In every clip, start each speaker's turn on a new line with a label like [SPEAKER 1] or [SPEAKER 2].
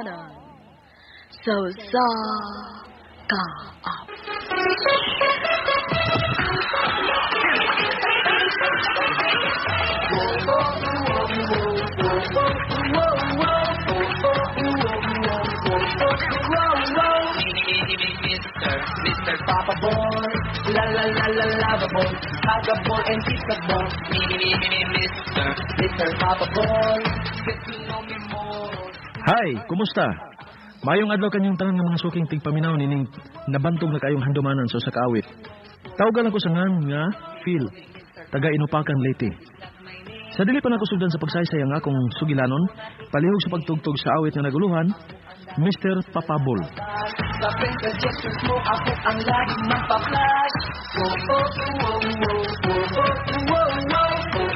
[SPEAKER 1] Handumanan sa usa ka awit.
[SPEAKER 2] Mr. Papa Boy, la la la la lava boy, hug a boy and kiss a boy. Me me me me Mr. Mr. Papa Boy, get to know me more.
[SPEAKER 3] Hi, kumusta? Mayong adlaw kanyong tanan nga mga suking tigpaminaw nining nabantog na kayong handumanan sa usa ka awit. Tawgan ako sa ngan nga Phil, taga Inupakan, Leyte. Sa dili pa nako sugdan sa pagsaysay ang akong sugilanon, palihog sa pagtugtog sa awit nga naguluhan, Mr. Papabol.
[SPEAKER 2] Sa pencil gestures mo, ako ang laging magpa-flash. Oh, oh, oh, oh, oh, oh, oh, oh, oh,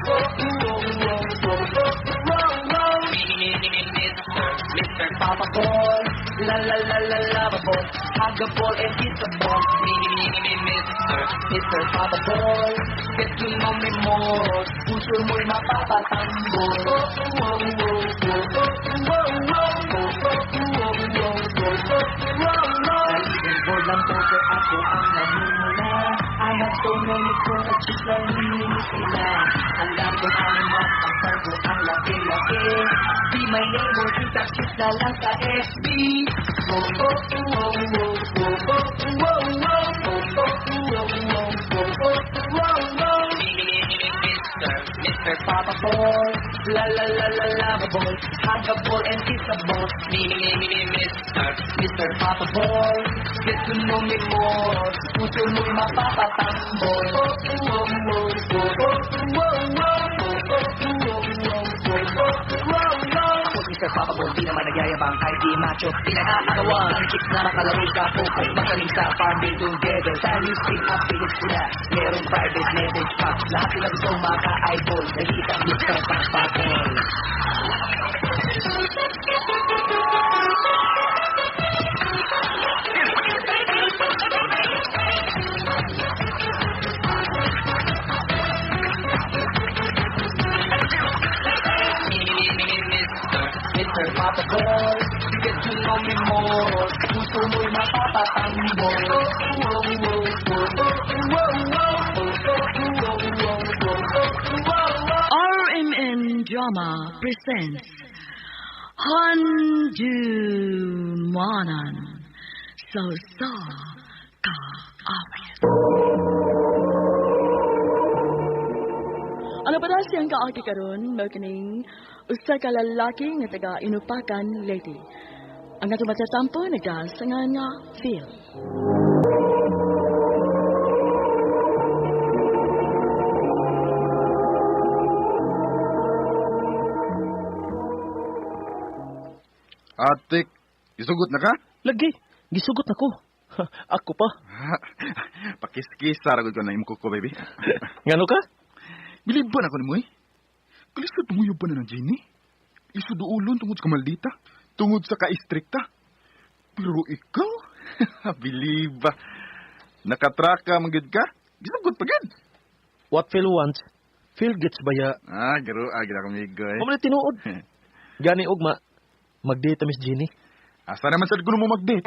[SPEAKER 2] oh, oh, oh, oh, oh, oh, oh. Me, me, me, me, Mr. Mr. Papa Boy, la la la la lava boy, hug a ball and kiss a ball. Me, me, me, me, Mr. Mr. Papa Boy, get to know me more. Puso mo'y mapapatanggol. Oh, oh, oh, oh, oh, oh, oh, oh, oh, oh, oh, oh, oh, oh, oh. Leaderboard lang poker, ako ang nangunguna. I have so many crushes na hinihingi sila. Ang dami kong animal, ang cargo, ang laki-laki. Be my neighbor, kita cute na lang sa FB. Oh, oh, oh, oh, oh, oh, oh, oh, oh, oh, oh, oh, oh, oh, oh, oh. Me, me, me, me, Mr. Mr. Papa Boy, la la la la lava boy, hug a ball and kiss a ball. Me, me, me, me, me, Mr. Mr. Papa Boy, get to know me more. Puso mo'y mapapatanggol. Oh, oh, oh, oh, oh, oh, oh, oh, oh, oh, oh, oh, oh, oh, oh. Ako si Mr. Papa Boy, di naman nagyayabang kahit di macho. Di nag-aagawan, ang chicks na makalaro sa popo. Magaling sa farming together. Sa newsfeed, updated sila. Merong private message pa. Lahat sila gusto maka-eyeball. Nag-iisang Mr. Papa Boy. Mr. Mr. Papa Boy, get to know me more. Puso mo'y mapapatanggol. Oh, oh, oh, oh, oh, oh, oh, oh, oh, oh, oh, oh, oh, oh, oh.
[SPEAKER 1] RMN Drama presents Handumanan sa usa ka awit. Ano pa siyang kaagi karon mao kining usa ka lalaki nga taga Inupakan, Leyte. Ang atong matatampo nagdaan sa ngalan nga Phil.
[SPEAKER 4] Atik, isugot na ka?
[SPEAKER 3] Lagi, gisugot nako. Ako pa.
[SPEAKER 4] Pakiskisa, ragod ko na imong kuko, baby.
[SPEAKER 3] Ngano ka?
[SPEAKER 4] Bilib ba na ko nimo eh? Kalisod tumuyob pa na ng Jenny. Isod ulon tungod sa kamaldita, tungod sa ka-istrikta. Pero ikaw, bilib ba? Nakatraka man gid ka? Gisugot pa gid.
[SPEAKER 3] What Phil wants, Phil gets baya.
[SPEAKER 4] Ah, garo, ah, gid ako migo eh.
[SPEAKER 3] Mao man tinuod. Gani ugma, mag-date ta Miss Jenny.
[SPEAKER 4] Asa naman sad kuno mo mag-date?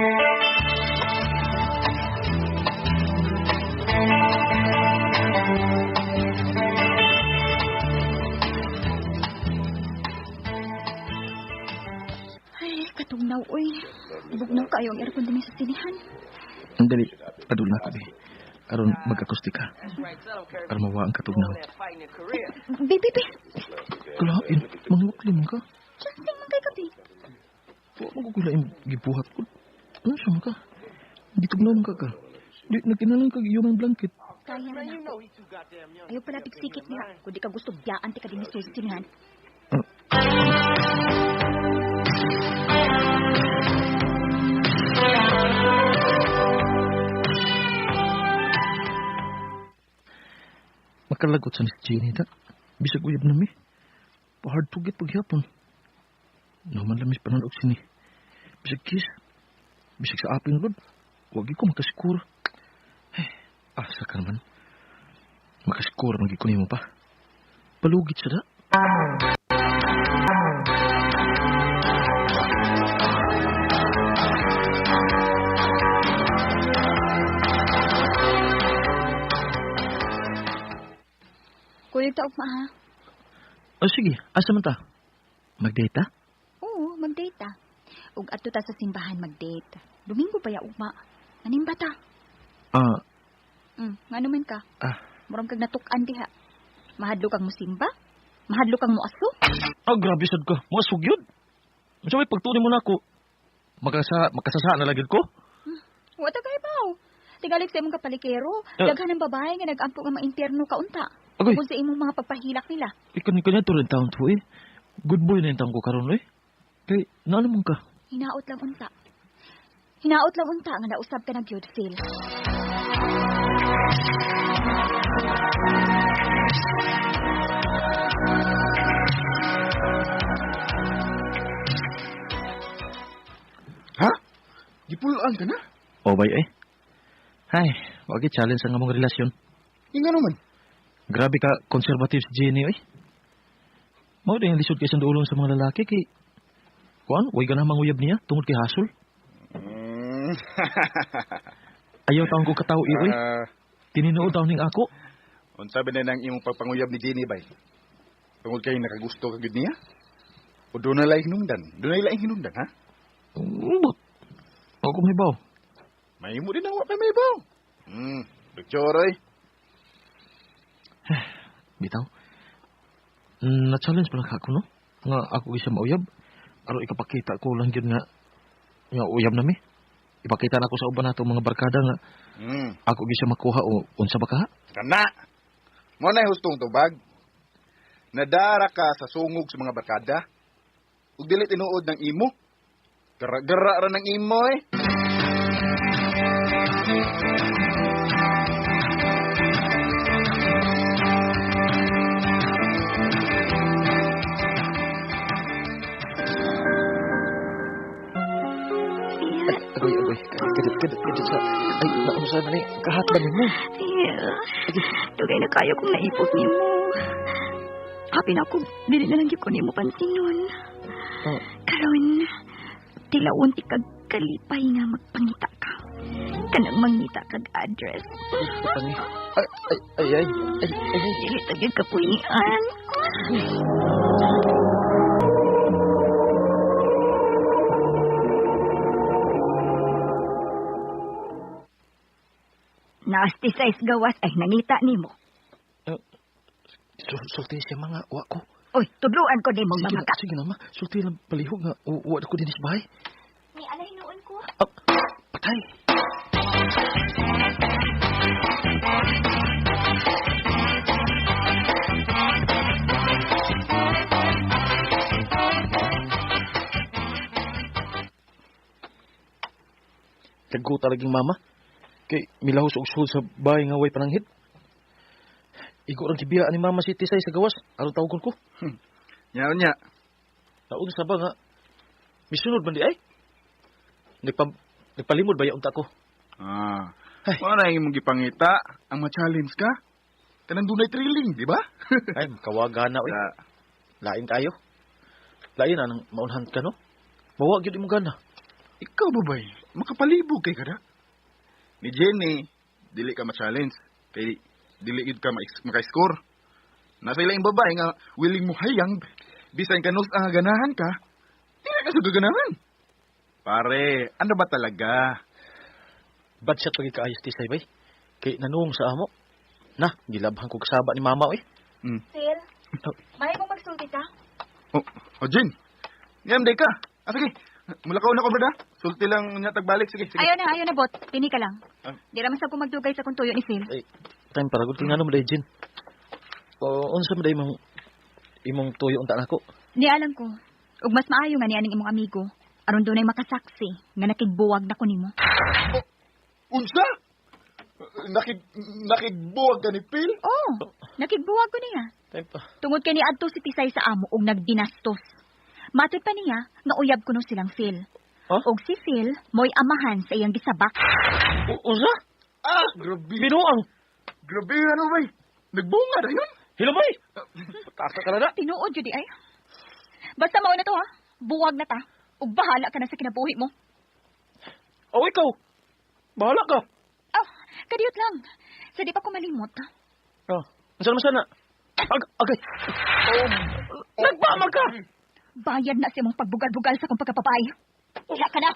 [SPEAKER 5] Ay, katugnaw, uy. Bugnaw kayo ang aircon din sa sinihan.
[SPEAKER 3] Dali, padul na ko di. Aron mag-akustika. Aron mawa ang katugnaw.
[SPEAKER 5] Baby, baby.
[SPEAKER 3] Kalain, mangwakli man ka.
[SPEAKER 5] Chancing man kay kabi.
[SPEAKER 3] Wa man ko kulain gibuhat ko. Ano siya man ka? Di tugnaw man ka ka. Di, nagkinalang kag human blanket.
[SPEAKER 5] Kaya na ako. Ayaw pala pigsikit niya. Kung di ka gusto, biyaan ti ka din sa sinihan.
[SPEAKER 3] Ah. Makalagot sa ni Jenny ta. Bisag uyab na mi. Pa-hard to get paghapon. Naman lamis panood sini. Bisag kiss. Bisag sa apin lod. Wagi ko makasikura. Eh, asa ka naman. Makasikura man gid ko nimo pa. Palugit sa da.
[SPEAKER 5] ta ugma ha.
[SPEAKER 3] O sige, asa man ta? Mag-date ta?
[SPEAKER 5] Oo, mag-date ta. Ug adto ta sa simbahan mag-date. Domingo pa ya ugma. Manimba ta.
[SPEAKER 3] Ah,
[SPEAKER 5] Ngano man ka?
[SPEAKER 3] Ah.
[SPEAKER 5] Murag kag natuk-an diha. Mahadlok kang musimba? Mahadlok kang muaso?
[SPEAKER 3] Ah, grabe sad ka. Muasog yun. Unsa may pagtuon mo nako? Makasasa na lagi ko?
[SPEAKER 5] Wa ta kay baw. Tingalik sa imong kapalikero, daghan ng babae nga nag-ampo nga ma-impyerno ka unta.
[SPEAKER 3] Agoy.
[SPEAKER 5] Kung sa imong mga pagpahilak nila.
[SPEAKER 3] Ikaw ni kanya to rin taon to eh. Good boy na yung taon ko karon eh. Kay, naano man ka?
[SPEAKER 5] Hinaot lang unta. Hinaot lang unta nga nausab ka na gyud, Phil.
[SPEAKER 4] Ha? Gipulaan ka na?
[SPEAKER 3] O bay eh. Hay, wagi challenge ang among relasyon.
[SPEAKER 4] Nga naman.
[SPEAKER 3] Grabe ka conservative si Jenny oy. Mao din ang lisod kay sandulon sa mga lalaki kay kuan, way ganahang manguyab niya tungod kay hasol. Ayaw taon ko katawo oy. Tinuod taon ning ako.
[SPEAKER 4] Unsa ba na nang imong pagpanguyab ni Jenny bay? Tungod kay nakagusto ka gyud niya? O doon na laing hinungdan? Doon na laing hinungdan, ha?
[SPEAKER 3] Ubot. Ako may baw.
[SPEAKER 4] Mahimo din ang wa kay may baw. Picture oy.
[SPEAKER 3] Bitaw. Na-challenge pa lang ako, no? Nga ako isa mauyab. Aron ikapakita ko lang yun nga uyab na mi. Ipakita na ako sa uban nato mga barkada nga ako gisa makuha o unsa ba ka?
[SPEAKER 4] Kana. Mo na hustong tubag. Nadara ka sa sungog sa mga barkada. Ug dili tinuod ng imo. Gara-gara ra ng imo eh.
[SPEAKER 3] Agoy, agoy. Kadit sa... Ay, naunsa na ni. Kahat ba ninyo?
[SPEAKER 5] Dugay na kayo kung naipog nimo. Happy na ako. Dili na lang gyud ko nimo pansinon.
[SPEAKER 3] Oh.
[SPEAKER 5] Karon, tilawon ti kag kalipay nga magpangita ka. Kanang mangita kag address.
[SPEAKER 3] Ay, ay, ay, ay, ay, ay.
[SPEAKER 5] Dili ta gyud kapuyian. Nasty size gawas ay nangita nimo.
[SPEAKER 3] Sulti siya mga wa ko.
[SPEAKER 5] Oy, tudluan ko nimong mga ka.
[SPEAKER 3] Sige na ma, sulti lang palihog nga wa ko dinhi sa bahay.
[SPEAKER 5] Ni alay noon ko.
[SPEAKER 3] Ah, patay. Tagko talaging mama. Kay milahos og sul sa bahay nga way pananghid. Igo rang gibiya ni mama si Tisay sa gawas aron tawagon ko.
[SPEAKER 4] Nya nya.
[SPEAKER 3] Naunsa ba nga misunod man di ay? Nagpalimod ba ya unta ko?
[SPEAKER 4] Ah.
[SPEAKER 3] Ay.
[SPEAKER 4] Wala imong gipangita ang ma-challenge ka. Kanang dunay thrilling, di ba?
[SPEAKER 3] Ay, makawagana oy. Lain kayo. Lain na nang maunhan ka no. Mawa gyud imong gana.
[SPEAKER 4] Ikaw ba bay? Makapalibog kay kada. Ni Jenny, dili ka ma-challenge kay dili gid ka maka-score. Nasa ilaing babae nga willing mo hayang bisan kanus ang ganahan ka, dili ka sa ganahan. Pare, ano ba talaga?
[SPEAKER 3] Bad shot lagi kaayos Tisay bay. Kay nanuong sa amo. Na, gilabhan ko kasaba ni mama oy.
[SPEAKER 5] Phil, may mo magsulti ta?
[SPEAKER 4] Oh, Jen. Ngam day ka. Ah, sige. Mulakaw na ko, brada. Sulti lang niya tagbalik. Sige, sige.
[SPEAKER 5] Ayaw na, bot. Pini ka lang.
[SPEAKER 4] Ah.
[SPEAKER 5] Di ra man sa ko magdugay sa kung tuyo ni Phil.
[SPEAKER 3] Ay, time para gud tingnan mo day Jen. O unsa man day imong tuyo unta nako?
[SPEAKER 5] Di alam ko. Ug mas maayo nga ni aning imong amigo. Aron dunay makasaksi nga nakigbuwag na ko nimo.
[SPEAKER 4] Oh, unsa? Nakigbuwag ka ni Phil?
[SPEAKER 5] Oo, nakigbuwag ko niya.
[SPEAKER 3] Time pa.
[SPEAKER 5] Tungod kay niadto si Tisay sa amo og nagdinastos. Matod pa niya nga uyab kuno silang Phil.
[SPEAKER 3] Huh?
[SPEAKER 5] Og si Phil mo'y amahan sa iyang gisabak.
[SPEAKER 3] Unsa?
[SPEAKER 4] Ah, grabe.
[SPEAKER 3] Binuang.
[SPEAKER 4] Grabe ano bay. Nagbunga na yun.
[SPEAKER 3] Hilo bay. Pataka ka na na.
[SPEAKER 5] Tinuod jud di ay. Basta mao na to ha. Buwag na ta. Ug bahala ka na sa kinabuhi mo.
[SPEAKER 3] O ikaw. Bahala ka.
[SPEAKER 5] Oh, kadiyot lang. Sa di pa ko malimot.
[SPEAKER 3] Oh, unsa naman sana? Agay. Oh, nagpamag ka!
[SPEAKER 5] Bayad na sa imong pagbugal-bugal sa akong pagkapapay. Wala ka na.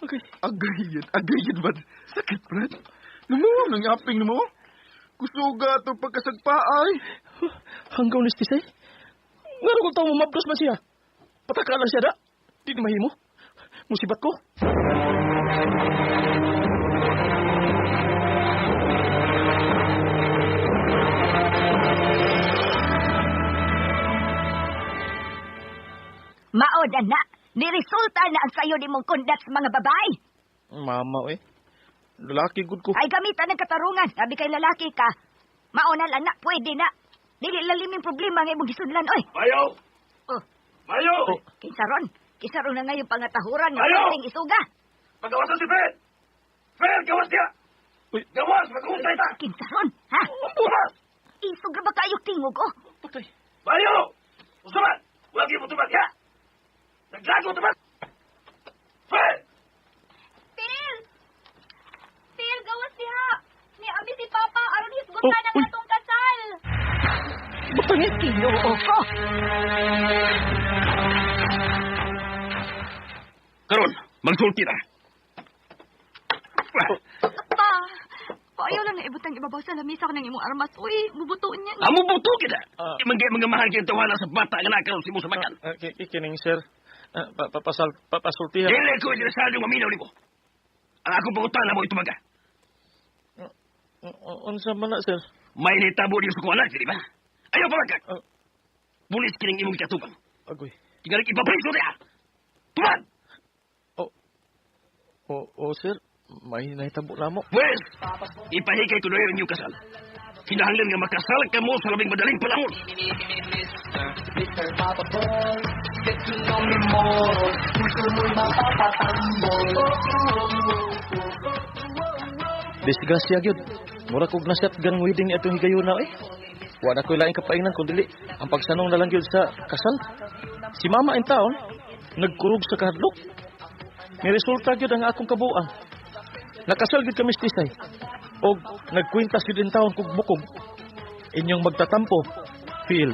[SPEAKER 3] Okay.
[SPEAKER 4] Agayid, agayid ba? Sakit, Brad. Namo, nangyaping namo. Kusuga itong pagkasagpaay.
[SPEAKER 3] Hanggaw ni Tisay. Ngano kung tao mamabdos man siya? Pataka lang siya da. Di ni mahimo. Musibat ko.
[SPEAKER 5] Mao na na. Niresulta na ang sayo ni mong kundat sa mga babae.
[SPEAKER 3] Mama, eh. Lalaki gud ko.
[SPEAKER 5] Ay gamitan ng katarungan. Sabi kay lalaki ka. Mao na lang na. Pwede na. Dili lalim yung problema nga imong gisudlan, oy.
[SPEAKER 6] Mayo!
[SPEAKER 5] Oh,
[SPEAKER 6] Mayo!
[SPEAKER 5] kinsa ron? Kinsa ron na ngayon pangatahuran nga
[SPEAKER 6] Ayaw!
[SPEAKER 5] pwedeng isuga?
[SPEAKER 6] Pagawasan si Fred! Fred, gawas niya!
[SPEAKER 3] Uy.
[SPEAKER 6] Gawas! Mag-uusay ta!
[SPEAKER 5] Kinsa ron? Ha?
[SPEAKER 6] Gawas!
[SPEAKER 5] Isog ra ba kayo tingog, oh?
[SPEAKER 3] Patay.
[SPEAKER 6] Mayo! Usaban! Wala kayo tubag, ha? Naglago tubag! Fred!
[SPEAKER 7] Phil! Phil, gawas diha! Ni abi si Papa aron hisgutan
[SPEAKER 3] Oh,
[SPEAKER 7] ang
[SPEAKER 3] uy.
[SPEAKER 7] atong kasal.
[SPEAKER 3] Butang eh.
[SPEAKER 5] Ginoo ko.
[SPEAKER 6] Karon, magsulti na.
[SPEAKER 7] Pa, paayaw lang na ibutang ibabaw sa lamisa ko ng imong armas. Uy, bubutuon niya.
[SPEAKER 6] Amo buto kita.
[SPEAKER 3] Ah.
[SPEAKER 6] Imang mga mahal kayong tawanan sa bata nga nakaroon si mo sa makan.
[SPEAKER 3] Kining sir. Papasultihan.
[SPEAKER 6] Dili ko interesado maminaw nimo. Ang akong pangutana mo itubaga.
[SPEAKER 3] Unsa man na, sir?
[SPEAKER 6] May nitabo niyo sa kuwan di ba? Ayaw pa ka.
[SPEAKER 3] Ah.
[SPEAKER 6] Bulis kining imong katubang.
[SPEAKER 3] Agoy.
[SPEAKER 6] Tingaling ipapriso niya. Tumad!
[SPEAKER 3] O, sir. May nahitabo na mo.
[SPEAKER 6] Pwes, ipahikay ko na ang inyong kasal. Kinahanglan nga makasal ka mo sa labing madaling panahon.
[SPEAKER 2] Mr. Papa Boy, get to know me more. Puso mo'y mapapatambol.
[SPEAKER 3] Disgrasya gyud. Mura kog na-shotgun wedding ni atong higayuna eh. Wa na ko'y laing kapaingnan kun dili ang pagsanong na lang gyud sa kasal. Si mama in taon nagkurog sa kahadlok. Ni resulta gyud ang akong kabuang. Nakasal gyud kami sa Tisay. Og nagkwintas gyud in taon kog bukog. Inyong magtatampo, Phil.